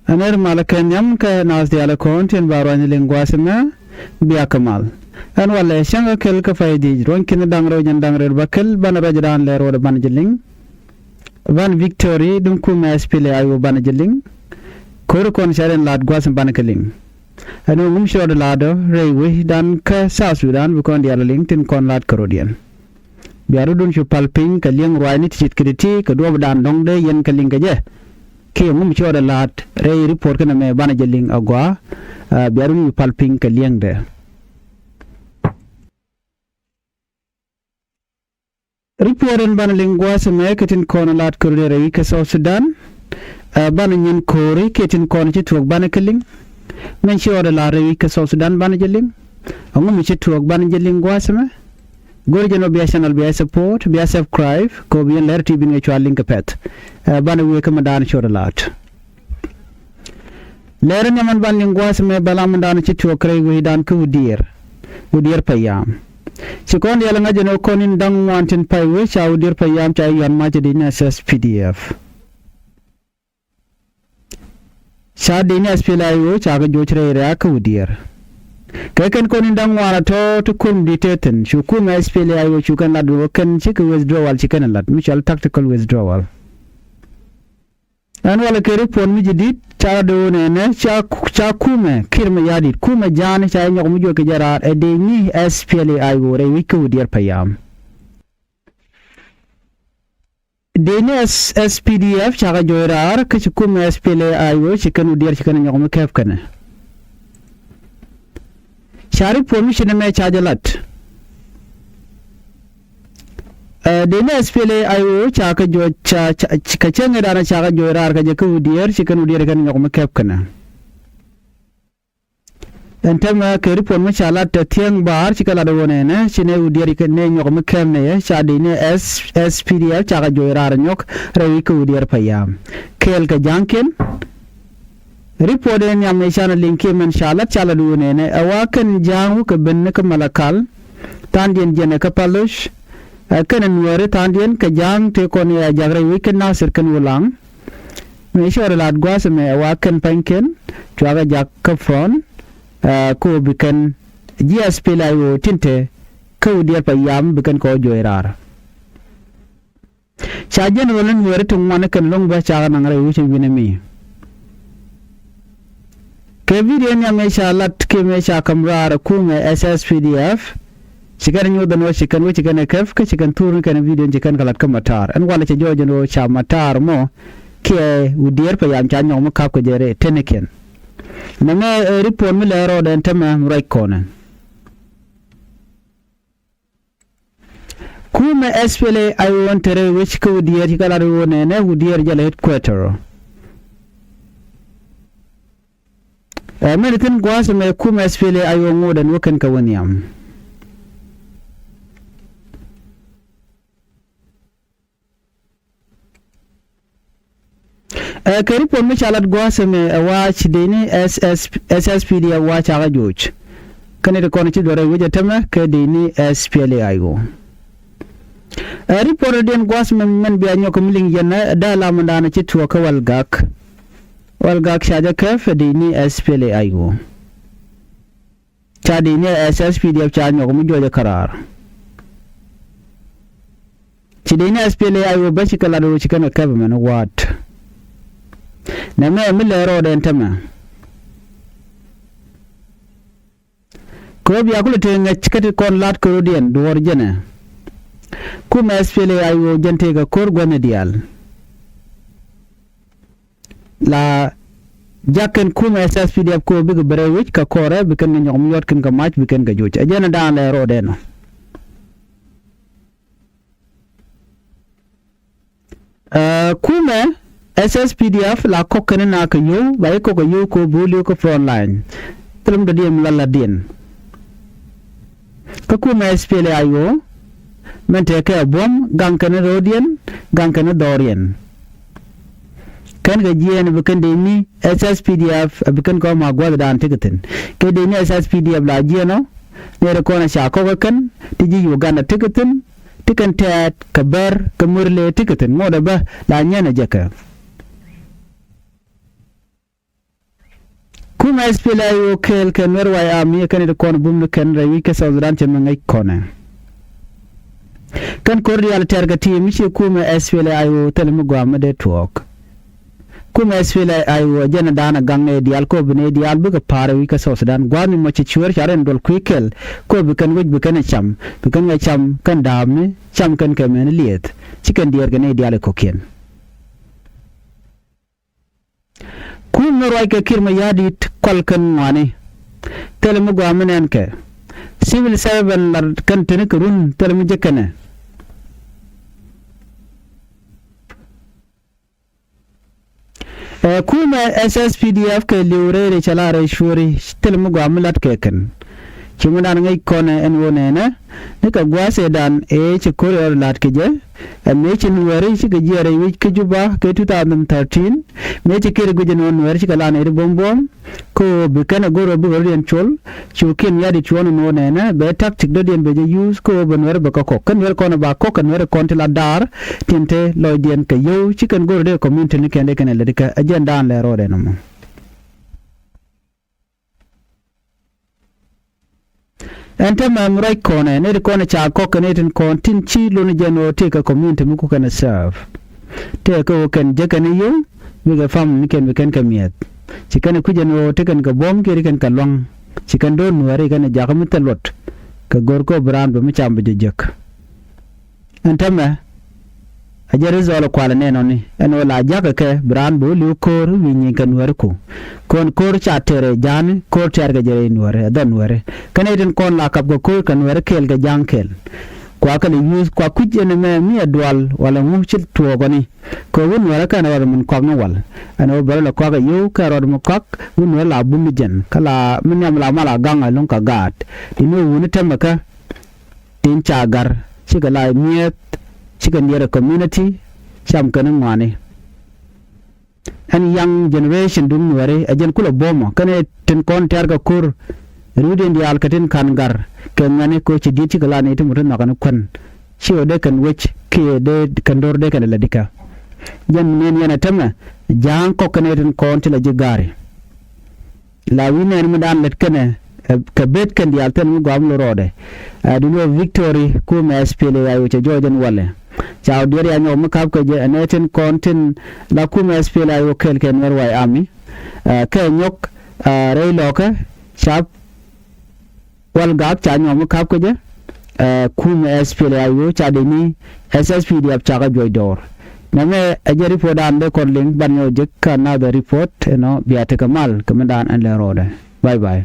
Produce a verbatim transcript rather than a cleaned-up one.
Ɛn ɣän malä kɛ nhiam kɛ naath diaal ɛ kɔn tin ba ruany liŋ gua̱a̱th ɛmɛ, bia kɛ mal. Ɛn walɛ cäŋ kɛ kɛl kä pay dhiec, ruɔ̱ny ki̱n da̱ŋ rɛw jiɛn da̱ŋ rɛw bäkɛl, banɛ ruacdan lɛ ruɔdɛ banɛ jɛ liŋ. Ban Victory duŋ kumɛ S P L A I O banɛ jɛ liŋ. Ko̱ri kɔn cɛ rɛn la̱t gua̱a̱th ɛmɛ banɛ kɛ liŋ. Ɛn ɣöö ŋum ci rɔɔdɛ la̱t ɔ rɛy wecdan kä South Sudan, bi kɔn diaal liŋ tin kɔn la̱t kärɔ̱diɛn. Bia rɔ̱dun cu pal piny kɛ liɛŋ ruaacni ti ce̱tkɛ ti̱ti̱ kɛ duɔ̱ɔ̱pdan dɔ̱ŋ dee yɛn kɛ liŋ kɛ jɛ. Kiɛ ŋum ci rɔɔdɛ la̱t rɛy report kɛnɛ mɛ banɛ jɛ liŋ agɔaa. Bia rɔ̱dun cu pal piny kɛ liɛŋdɛ. Report ɛn banɛ liŋ gua̱a̱th ɛmɛ kɛ tin kɔn la̱t kärɔ̱diɛn rɛy wec kä South Sudan. Banɛ nyin ko̱ri kɛ tin kɔn ci tuɔɔk banɛ kɛ liŋ. Min ci rɔɔdɛ la̱t rɛy wec kä South Sudan banɛ jɛ liŋ. Aŋu mi ci tuɔɔk banɛ jɛ liŋ gua̱a̱th ɛmɛ. Go̱r jɛn ɔ bia channel bia support, bia subscribe kɛ ɣöö bi yɛn lɛr ti bin kɛ cua liŋ kɛ pɛ̈th. Banɛ wëë kä mi daan ci rɔɔdɛ la̱t. Lɛr ni man ban liŋ gua̱a̱th ɛmɛ bɛ la mindan ci tuɔɔk rɛy wecdan kä Udiɛɛr. Udiɛɛr Payam. Ci kɔn diaal ŋa̱c ɛn ɣöö kɔn in da̱ŋ ŋuan tin pay wec ca Udiɛɛr Payam ca yuan mac ɛ dec ni S S P D F. Ca dec ni S P L A I O ca kɛ joc rɛy rɛ̈ɛ̈k kä Udiɛɛr. Kɛ kɛn kɔn in da̱ŋ ŋuan a tɔ̱ ti kum di̱t tëë thi̱n cu kumɛ S P L A I O cu kɛn lat ɣöö kɛn cikɛ withdrawal ci kɛn ɛ lat mi cɔal tactical withdrawal. Ɛn walɛ kɛ report mi ji̱ di̱t ca rɔ dee ɣöö nɛnɛ ca, ca kumɛ Kiir Mayardit kumɛ ja̱a̱ni ca jɛ nyɔk mi juɔc kɛ jɛ raar ɛ dec ni S P L A I O rɛy wec kä Udiɛɛr Payam. Dec ni S S P D F ca kɛ jɔɔc raar kä ci kumɛ S P L A I O ci kɛn Udiɛɛr ci kɛn jɛ nyɔk mi kɛp kɛnɛ. Ca report mi ci nɛmɛ ca jɛ lat. Dec ni S P L A I O ca kɛ jɔɔc ca, ca, kɛ cäŋ ëëdan ca kɛ jɔɔc raar kɛ jɛ kä Udiɛɛr ci kɛn Udiɛɛr kɛn nyɔk mi kɛp kɛnɛ. Ɛn täämɛ kɛ report mi ca lat tɛ thiäŋ baar cikɛ lat ɣöö nɛnɛ ci nɛ Udiɛɛr kɛ nɛ nyɔk mi kɛp nɛ yɛ ca dec ni S S P D F ca kɛ jɔɔc raar nyɔk rɛy wec kä Udiɛɛr Payam. Kɛɛl kɛ ja̱a̱ŋkiɛn. Report in nhiam ëë canɛ liŋ kiɛ mɛn ca lat ca lat ɣöö nɛnɛ ɛ wa kɛn ja̱a̱ŋ wä kɛ ben ni kä Malakal tha̱a̱ŋdiɛn jiɛn ɛ kä Paloc. Ɛ kɛn ɛ Nuääri tha̱a̱ŋdiɛn kɛ ja̱a̱ŋ tëë kɔn ɛ a jak rɛy wec kä Nasir kɛn Ulaŋ. Mëë cɔɔr ɛ la̱t gua̱a̱th ɛmɛ ɛ wa kɛn pa̱nykiɛn cuakɛ jak kä front. Ɛ kɛ ɣöö bi kɛn ji̱ S P L A I O tin te kä Udiɛɛr Payam bi kɛn kɛ ɣöö juɔc raar. Ca general in weri ti ŋuan kɛn lo̱ŋ bä cakɛ naŋ rɛy wi̱cɛ wi̱nɛ mi. Kɛ video nhiam mëë ca lat kiɛ mëë ca käm raar ɛ kumɛ S S P D F. Ci kɛn nyuɔth ɛn ɣöö ci kɛn wä ci kɛn ɛ kɛp kä ci kɛn thur ni kɛn video ci kɛn kɛ lat kä matar ɛn walɛ cɛ jɔɔc ɛn ɣöö ca matar mɔ kiɛ Udiɛɛr Payam ca nyɔk mi kap kɛ jɛ rɛy tenikiɛn. Nɛmɛ ɛ report mi lɛ rɔɔdɛ ɛn tämɛ mi ruac kɔnɛ. Kumɛ S P L A I O ɛn te rɛy wec kä Udiɛɛr ci kɛ lat ɣöö nɛnɛ Udiɛɛr jɛ lɛ headquarter. Ɛ mɛn thi̱n gua̱a̱th ɛmɛ kumɛ S P L A I O ŋot ɛn wä kɛn kɛ wä nhiam. Ɛ kɛ report mi ca lat gua̱a̱th ɛmɛ ɛ wa ci dec ni S S, S S P D F wa cakɛ joc. Kɛn ti kɔn ci duɔrɛ wec ɛ tämɛ kɛ dec ni S P L A I O. Ɛ report diɛn gua̱a̱th ɛmɛ mɛn bia nyɔk mi liŋ yɛn ɛ dee lamdan ci tuɔɔk kä Walgak. Walgak ca jɛ kɛp ɛ dec ni S P L A I O. Ca dec ni S S P D F ca nyɔk mi juɔc ɛ käraar. Ci dec ni S P L A I O bä ci kɛ lat ɣöö ci kɛn kɛ kɛp mɛn wa̱a̱t. Nɛmɛ mi lɛ rɔɔdɛ ɛn tämɛ. Kɛ ɣöö bia kulɛ tëë ŋäc kä ti kɔn la̱t kärɔ̱diɛn duɔ̱ɔ̱r jɛnɛ. Kumɛ S P L A I O jɛn tëë kɛ ko̱r gua̱thni diaal. La jak kɛn kumɛ S S P D F kɛ ɣöö bikɛ ben rɛy wec kɛ kɔrɛ bi kɛn kɛ nyɔk mi yɔt kɛn kɛ mac bi kɛn kɛ joc. Ɛ jɛn ɛ da̱a̱n lɛ rɔɔdɛ nɔ. Ɛ kumɛ S S P D F la kɔk kɛn na kɛ yio̱w ba i̱ kɔk kɛ yio̱w kɛ ɣöö bi wä li̱w kä front line. Thilɛ mi dɔ̱diɛn mi la la̱tdiɛn. Kä kumɛ S P L A I O mɛn tëë kɛ buɔ̱m gaŋ kɛn ro̱o̱diɛn gaŋ kɛn dhɔriɛn. Kɛn kɛ jiɛɛn bi kɛn dec ni S S P D F bi kɛn kɛ ɣɔ̱ ma gua̱thdan ti kɛ thi̱n. Kɛ dec ni S S P D F la jiɛɛn ɔ nɛɛrɛ kɔn a ca kɔk ɛ kɛn ti ji̱ Uganda ti kɛ thi̱n. Ti kɛn tɛɛt kɛ bär kɛ murle ti kɛ thi̱n ŋot ɛ bä la nyɛn ɛ jɛ kɛ. Kumɛ S P L A I O kɛɛl kɛ Nuɛr White Army kɛn i̱ ti kɔn bum ni kɛn rɛy wi̱c kä South Sudan cɛ mɛ ŋäc kɔnɛ. Kɛn ko̱r diaal tɛr kɛ ti mi ci kumɛ S P L A I O thil mi gɔaa mi dee tuɔɔk. Kumɛ S P L A I O jɛn dan a gaŋ nɛ diaal kɔ bi nɛ diaal bikɛ pa̱a̱r wi̱c kä South Sudan gua̱a̱th mi mɔ ci cueer ca rɛn duɔl kui̱ kɛl kɔ bi kɛn wec bi kɛn cam bi kɛn ŋɛ cam kɛn da̱a̱p ni cam kɛn kɛ mɛn lieth ci kɛn diɛɛr kɛ nɛ diaal i kɔkiɛn. Kum ni ruac kɛ Kiir Mayardit kɔl kɛn ŋuani. Thilɛ mi gɔaa mi nɛn kɛ civil servant lar kɛn teni kɛ run thilɛ mi jek kɛnɛ. Ɛ kumɛ S S P D F kɛ liw rɛy rɛy cɛ la rɛy cuɔri thilɛ mi gɔaa mi lat kɛ kɛn. Ci mi dan ŋäc kɔnɛ ɛn ɣöö nɛnɛ ni kɛ gua̱a̱th ëëdan ëë ci ko̱r ɣɔr la̱t kɛ jɛ. Ɛ mëë ci Nuääri cikɛ jiɛɛr rɛy wi̱c kä Juba kɛ two thousand thirteen. Mëë ci Kiir guic ɛn ɣöö Nuääri cikɛ la nɛy ti buɔ̱m buɔ̱m kä ɣöö bi kɛn ɛ go̱r ɣöö bikɛ rɔ̱diɛn col. Cu Kiir Mayardit cuɔ̱ɔ̱n ɛn ɣöö nɛnɛ bɛ tactic dɔ̱diɛn bɛ jɛ use kä ɣöö bɛ Nuääri bɛ kɛ kɔk kä Nuääri kɔn ɛ ba kɔk kɛ Nuääri kɔn ti la daar tin te lɔcdiɛn kɛ yio̱w ci kɛn go̱r ɣöö dee community ni kɛn dee kɛn ɛ lätdi kä ɛ jɛn daan lɛ rɔɔdɛ nɔmɔ. Ɛn täämɛ mi ruac kɔnɛ nɛy ti kɔn ca kɔk kɛ nɛy tin kɔn tin ci lon jɛn ɣöö tëëkɛ community mi ku kɛn ɛ serve. Tëëkɛ ɣöö kɛn jek kɛn i̱ yio̱w bikɛ family ni kɛn bi kɛn kɛ mi̱eth. Ci kɛn ɛ kui̱c ɛn ɣöö te kɛn kɛ buɔ̱m kiɛ ri kɛn kɛ lua̱ŋ. Ci kɛn do̱r Nuääri kɛn ɛ jakä mi thil luɔt kɛ go̱r kɛ ɣöö bi raan bɛ mi cam bi jɛ jek. Ɛn täämɛ a jɛ result kualɛ nɛn ɔni ɛn ɣöö la jakä kɛ bi raan bi wä li̱w ko̱o̱r wi̱i̱ nyin kɛ Nuääri ku. Kɔn ko̱o̱r ca tɛr ɛ ja̱a̱ni ko̱o̱r tɛr kɛ jɛ rɛy Nuääri ɛ dhɔn Nuääri. Kä nɛy tin kɔn la kap kɛ ko̱o̱r kɛ Nuääri kɛɛl kɛ ja̱a̱ŋ kɛɛl. Kua kɛ lɛ yuuth kua kui̱c ɛn ɛmɛ mi ɛ dual walɛ ŋu ci tuɔɔk ɔni. Kɛ wun Nuääri kɛn ɛ rɔɔd min kuak ni wal ɛn ɣöö bɛ rɔ lɛ kuak ɛ yio̱w kɛ rɔɔd mi kuak wun Nuääri la bum ni jɛn kä la mi nhiam la mal a gaŋ ɛ lo̱ŋ kɛ gaat. Ti ni wuni täämɛ kä tin ca gar cikɛ la mi̱eth cikɛ niɛrɛ community cam kɛn ŋuani. Ɛn young generation duŋ Nuääri ɛ jɛn kulɛ buɔ̱mɔ kɛn ɛ tin kɔn tɛ̈r kɛ ko̱r. Ri̱wdiɛn diaal kɛ tin ka̱n gar kɛ ŋuani koci di̱t cikɛ la ni ti mut ti nhɔakɛ ni kuän. Ci ɣä dee kɛn wec kiɛ dee kɛn do̱r dee kɛn lɛ di̱kä. Jɛn mi nɛn yɛn ɛ täämɛ ja̱a̱ŋ kɔk kɛn ɛ tin kɔn ti lɛ ji̱ ga̱a̱ri. La wi̱i̱ nɛɛni mi daan lät kɛnɛ kɛ bet kɛn diaal thil mi gɔaa mi lo rɔɔdɛ. Ɛ duundɛ ɣöö Victory kumɛ S P L A I O cɛ jɔɔc ɛn walɛ. Ca wä diɛt ya nyɔk mi ka̱p kɛ jɛ ɛn ɛ tin kɔn tin la kumɛ S P L A I O kɛɛl kɛ Nuɛr White Army. Ɛ kɛ nyɔk ɛ rɛy lɔɔkä ca wal gak ca nyɔk mi ka̱p kɛ jɛ. Ɛ kumɛ S P L A I O ca dee ni S S P D F ca kɛ juɔc dɔɔr. Nɛmɛ ɛ jɛ report daan dee kɔn liŋ ban nyɔk jek kä another report ɛnɔ bia tekɛ mal kɛ mi daan ɛn lɛ rɔɔdɛ. Bye bye.